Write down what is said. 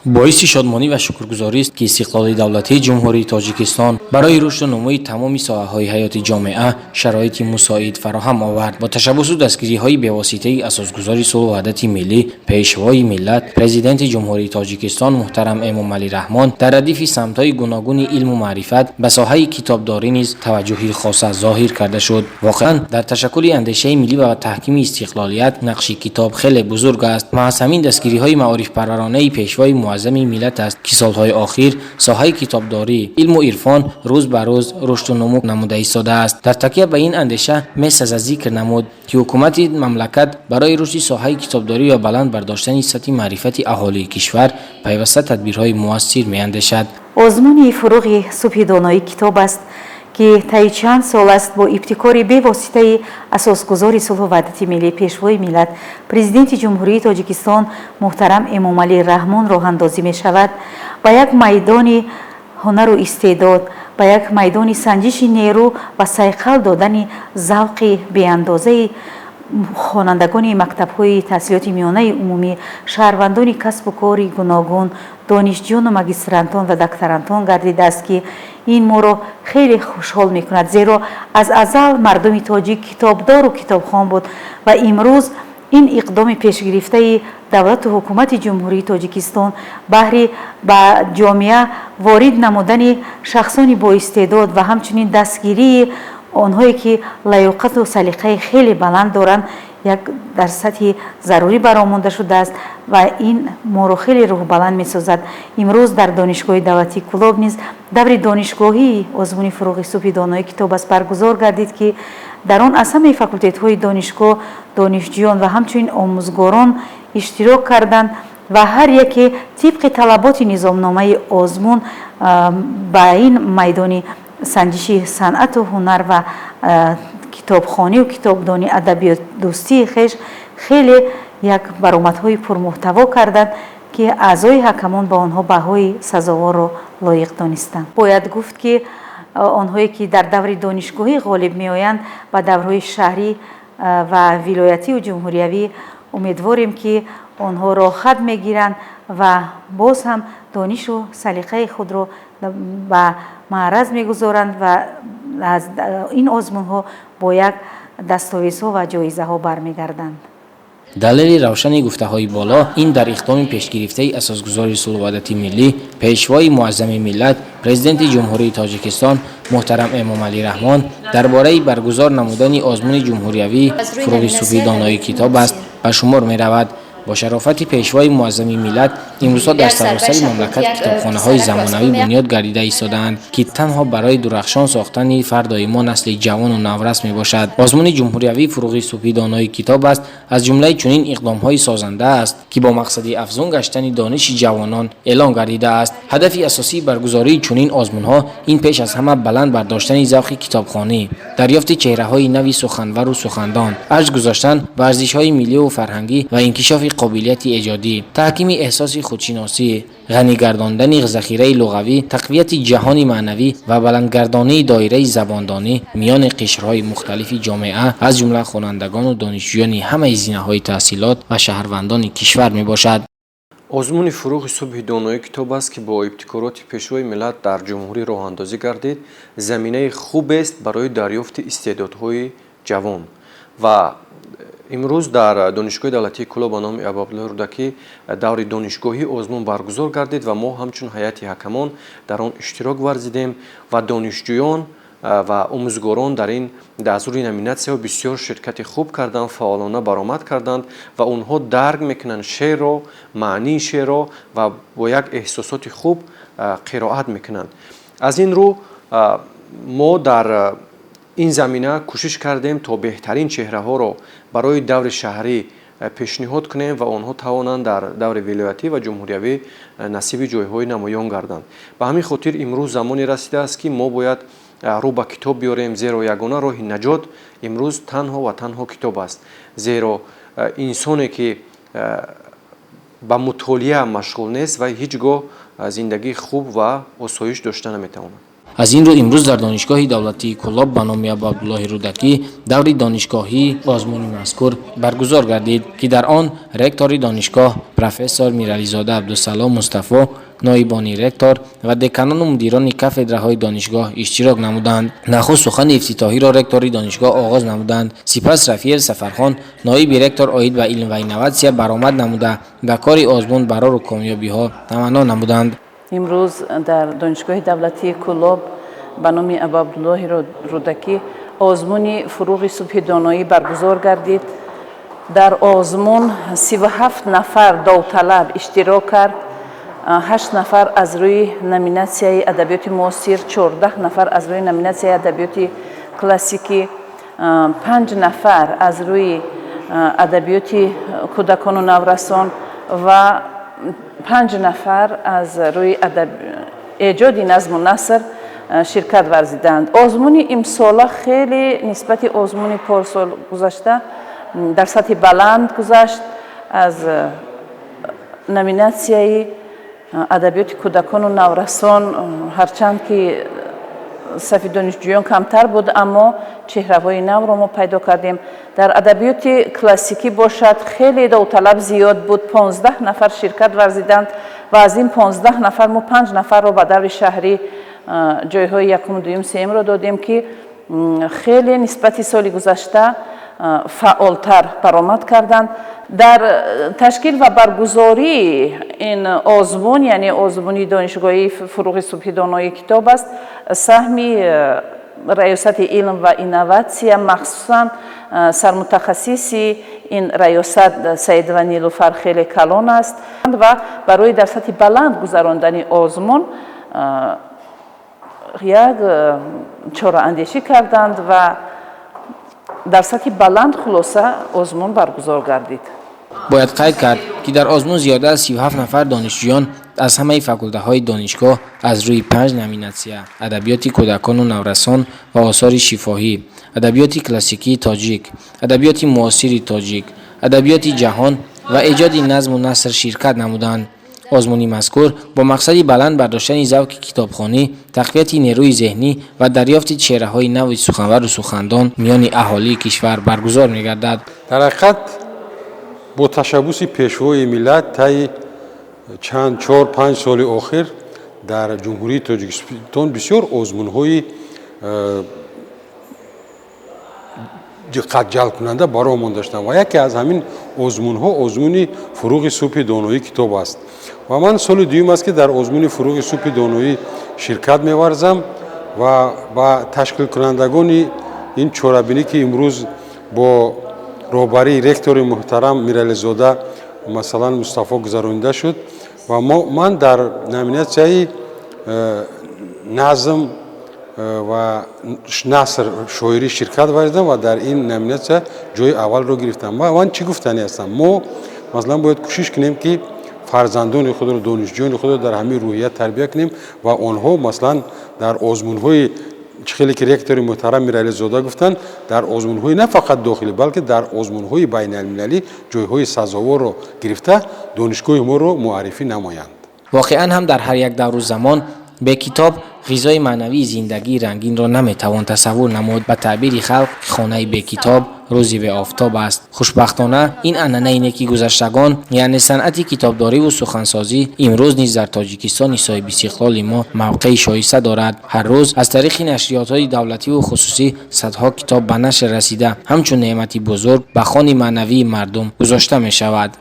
Боиси шодмонӣ ва шукргузорист, ки истиқлоли давлатии Ҷумҳурии Тоҷикистон барои рушду нумӯи тамоми соҳаҳои ҳаёти ҷомеа шароити мусоид фароҳам овард. Бо ташаббусу дастгириҳои бевоситаи Асосгузори сулҳу ваҳдати миллӣ, Пешвои миллат, Президенти Ҷумҳурии Тоҷикистон муҳтарам Эмомалӣ Раҳмон дар радифи самтҳои гуногуни илму маърифат ба соҳаи китобдорӣ низ таваҷҷӯҳи хоса зоҳир карда шуд. Воқеан, дар ташаккули андешаи миллӣ ва таҳкими истиқлолият нақши китоб хеле бузург аст. Маҳз ҳамин дастгириҳои маорифпарваронаи Пешвои муаззами миллат аст, ки солҳои охир соҳаи китобдорӣ, илму ирфон рӯз ба рӯз рушду нумӯ намуда истодааст. Дар такя ба ин андеша месазад зикр намуд, ки ҳукумати мамлакат барои рушди соҳаи китобдорӣ ва баланд бардоштани сатҳи маърифати аҳолии кишвар пайваста тадбирҳои муассир меандешад. Озмуни «Фуруғи субҳи доноӣ китоб аст», ки таи чанд сол аст бо ибтикори бевоситаи Асосгузори сулҳу ваҳдати миллӣ, Пешвои миллат, Президенти Ҷумҳурии Тоҷикистон муҳтарам Эмомалӣ Раҳмон роҳандозӣ мешавад, ба як майдони ҳунару истеъдод, ба як майдони санҷиши нерӯ ва сайқал додани завқи беандозаи хонандагони мактабҳои таҳсилоти миёнаи умумӣ, шаҳрвандони касбу кори гуногун, донишҷӯёну магистрантон ва докторантон гардидааст, ки ин моро хеле хушҳол мекунад, зеро аз азал мардуми тоҷик китобдору китобхон буд ва имрӯз ин иқдоми пешгирифтаи давлату ҳукумати Ҷумҳурии Тоҷикистон баҳри ба ҷомеа ворид намудани шахсони боистеъдод ва ҳамчунин дастгирии онҳое, ки лаёқату салиқаи хеле баланд доранд, як дар сатҳи зарурӣ баромонда шудааст ва ин моро хеле рӯҳбаланд месозад. Имрӯз дар Донишгоҳи давлатии Кӯлоб низ даври донишгоҳии озмуни «Фуруғи субҳи донои китоб аст» баргузор гардид, ки дар он аз ҳамаи факултетҳои донишгоҳ донишҷӯён ва ҳамчунин омӯзгорон иштирок карданд ва ҳар яке тибқи талаботи низомномаи озмун ба ин майдони санҷиши санъату ҳунар ва китобхонию китобдонӣ, адабиётдӯстии хеш хеле як баромадҳои пурмуҳтаво карданд, ки аъзои ҳакамон ба онҳо баҳои сазоворро лоиқ донистанд. Бояд гуфт, ки онҳое, ки дар даври донишгоҳӣ ғолиб меоянд, ба даврҳои шаҳрӣ ва вилоятию ҷумҳуриявӣ умедворем, ки онҳо роҳхат мегиранд ва боз ҳам донишу салиқаи худро ба маъраз мегузоранд ва аз ин озмунҳо бо як дастовезҳо ва ҷоизаҳо бармегарданд. Далели равшани гуфтаҳои боло ин дар иқдоми пешгирифтаи Асосгузори сулҳу ваҳдати миллӣ, Пешвои муаззами миллат, Президенти Ҷумҳурии Тоҷикистон муҳтарам Эмомалӣ Раҳмон дар бораи баргузор намудани озмуни ҷумҳуриявӣ «Фуруғи субҳи донои китоб аст» ба шумор меравад. Бо шарофати Пешвои муаззами миллат имрӯзҳо дар саросари мамлакат китобхонаҳои замонавӣ бунёд гардида истодаанд, ки танҳо барои дурахшон сохтани фардои мо, насли ҷавону наврас мебошад. Озмуни ҷумҳуриявии «Фуруғи субҳи донои китоб аст» аз ҷумлаи чунин иқдомҳои созанда аст, ки бо мақсади афзун гаштани дониши ҷавонон эълон гардидааст. Ҳадафи асосии баргузории чунин озмунҳо ин пеш аз ҳама баланд бардоштани завқи китобхонӣ, дарёфти чеҳраҳои нави суханвару сухандон, арҷ гузоштан ба арзишҳои милливу фарҳангӣ ва инкишофи қобилияти эҷодӣ, таҳкими эҳсоси худшиносӣ, ғанӣ гардондани захираи луғавӣ, тақвияти ҷаҳони маънавӣ ва баландгардонии доираи забондонӣ миёни қишрҳои мухталифи ҷомеа, аз ҷумла хонандагону донишҷӯёни ҳамаи зинаҳои таҳсилот ва шаҳрвандони кишвар мебошад. Озмуни «Фуруғи субҳи доноӣ китоб аст», ки бо ибтикороти Пешвои миллат дар ҷумҳурӣ роҳандозӣ гардид, заминаи хубест барои дарёфти истеъдодҳои ҷавон. Ва имрӯз дар Донишгоҳи давлатии Кӯлоб ба номи Абуабдуллоҳи Рӯдакӣ даври донишгоҳии озмун баргузор гардид ва мо ҳамчун ҳайати ҳакамон дар он иштирок варзидем ва донишҷӯён ва омӯзгорон дар ин аз рӯи номинатсияҳо бисёр ширкати хуб карданд, фаъолона баромад карданд ва онҳо дарк мекунанд шеърро, маънии шеърро ва бо як эҳсосоти хуб қироат мекунанд. Аз ин рӯ мо дар ин замина кӯшиш кардем, то беҳтарин чеҳраҳоро барои даври шаҳрӣ пешниҳод кунем ва онҳо тавонанд дар даври вилоятӣ ва ҷумҳуриявӣ насиби ҷойҳои намоён гарданд. Ба ҳамин хотир имрӯз замоне расидааст, ки мо бояд рӯ ба китоб биёрем, зеро ягона роҳи наҷот имрӯз танҳо ва танҳо китоб аст, зеро инсоне, ки ба мутолиа машғул нест, вай ҳеҷ гоҳ зиндагии хуб ва осоиш дошта наметавонад. Аз ин рӯ имрӯз дар Донишгоҳи давлатии Кӯлоб ба номи Абуабдуллоҳи Рӯдакӣ даври донишгоҳии озмуни мазкур баргузор гардид, ки дар он ректори донишгоҳ профессор Мирализода Абдусалом Мустафо, ноибони ректор ва деканону мудирони кафедраҳои донишгоҳ иштирок намуданд. Нахуст сухани ифтитоҳиро ректори донишгоҳ оғоз намуданд. Сипас Рафиев Сафархон, ноиби ректор оид ба илм ва инноватсия, баромад намуда, ба кори озмун барору комёбиҳо таманно намуданд. Имрӯз дар Донишгоҳи давлатии Кӯлоб ба номи Абуабдуллоҳи Рӯдакӣ озмуни «Фурӯғи субҳи доноӣ» баргузор гардид. Дар озмун 37 нафар довталаб иштирок кард: ҳашт нафар аз рӯи номинатсияи адабиёти муосир, 14 нафар аз рӯи номинатсияи адабиёти классикӣ, панҷ нафар аз рӯи адабиёти кӯдакону наврасон ва панҷ нафар аз рӯи эҷоди назму наср ширкат варзиданд. Озмуни имсола хеле нисбати озмуни порсол гузашта дар сатҳи баланд гузашт. Аз номинатсияи адабиёти кӯдакону наврасон, ҳарчанд ки сафи донишҷӯён камтар буд, аммо чеҳраҳои навро мо пайдо кардем. Дар адабиёти классикӣ бошад, хеле довталаб зиёд буд, 15 нафар ширкат варзиданд ва аз ин 15 нафар мо панҷ нафарро ба даври шаҳрӣ ҷойҳои якум, дуюм, сеюмро додем, ки хеле нисбати соли гузашта фаъолтар баромад карданд. Дар ташкил ва баргузории ин озмун, яъне озмуни донишгоҳии «Фурӯғи субҳи донои китоб аст», саҳми раёсати илм ва инноватсия, махсусан сармутахассиси ин раёсат Саидова Нилуфар, хеле калон аст ва барои дар сатҳи баланд гузарондани озмун як чораандешӣ карданд ва дар сатҳи баланд хулоса озмун баргузор гардид. Бояд қайд кард, ки дар озмун зиёда аз 37 нафар донишҷӯён аз ҳамаи факултаҳои донишгоҳ аз рӯи панҷ номинатсия: адабиёти кӯдакону наврасон ва осори шифоҳӣ, адабиёти классикии тоҷик, адабиёти муосири тоҷик, адабиёти ҷаҳон ва эҷоди назму наср ширкат намуданд. Озмуни мазкур бо мақсади баланд бардоштани завқи китобхонӣ, тақвияти нерӯи зеҳнӣ ва дарёфти чеҳраҳои нави суханвару сухандон миёни аҳолии кишвар баргузор мегардад. Дар ҳақиқат, бо ташаббуси Пешвои миллат таи чанд 4-5 соли охир дар Ҷумҳурии Тоҷикистон бисёр озмунҳои диққатҷалбкунанда ба роҳ монда шуданд ва яке аз ҳамин озмунҳо озмуни «Фурӯғи субҳи доноӣ китоб» аст. Ва ман соли дуюм аст, ки дар озмуни «Фурӯғи субҳи доноӣ» ширкат меварзам ва ба ташкилкунандагони ин чорабинӣ, ки имрӯз бо роҳбарии ректори муҳтарам Мирализода, масалан, Мустафо гузаронида шуд, ва ман дар номинатсияи назм ва наср, шоирӣ ширкат варзидам ва дар ин номинатсия ҷои аввалро гирифтам. Ва ман чӣ гуфтанӣ ҳастам? Мо, масалан, бояд кӯшиш кунем, ки фарзандони худро, донишҷӯёни худро дар ҳамин рӯҳия тарбия кунем ва онҳо, масалан, дар озмунҳои, чӣ хеле ки ректори муҳтарам Мирализода гуфтанд, дар озмунҳои на фақат дохилӣ, балки дар озмунҳои байналмилалӣ ҷойҳои сазоворро гирифта, донишгоҳи моро муаррифӣ намоянд. Воқеан ҳам, дар ҳар як давру замон бе китоб ғизои маънавии зиндагии рангинро наметавон тасаввур намуд. Ба таъбири халқ, хонаи бекитоб рӯзи беофтоб аст. Хушбахтона, ин анъанаи неки гузаштагон, яъне санъати китобдориву сухансозӣ, имрӯз низ дар Тоҷикистони соҳибистиқлоли мо мавқеи шоиста дорад. Ҳар рӯз аз тариқи нашриётҳои давлативу хусусӣ садҳо китоб ба нашр расида, ҳамчун неъмати бузург ба хони маънавии мардум гузошта мешавад.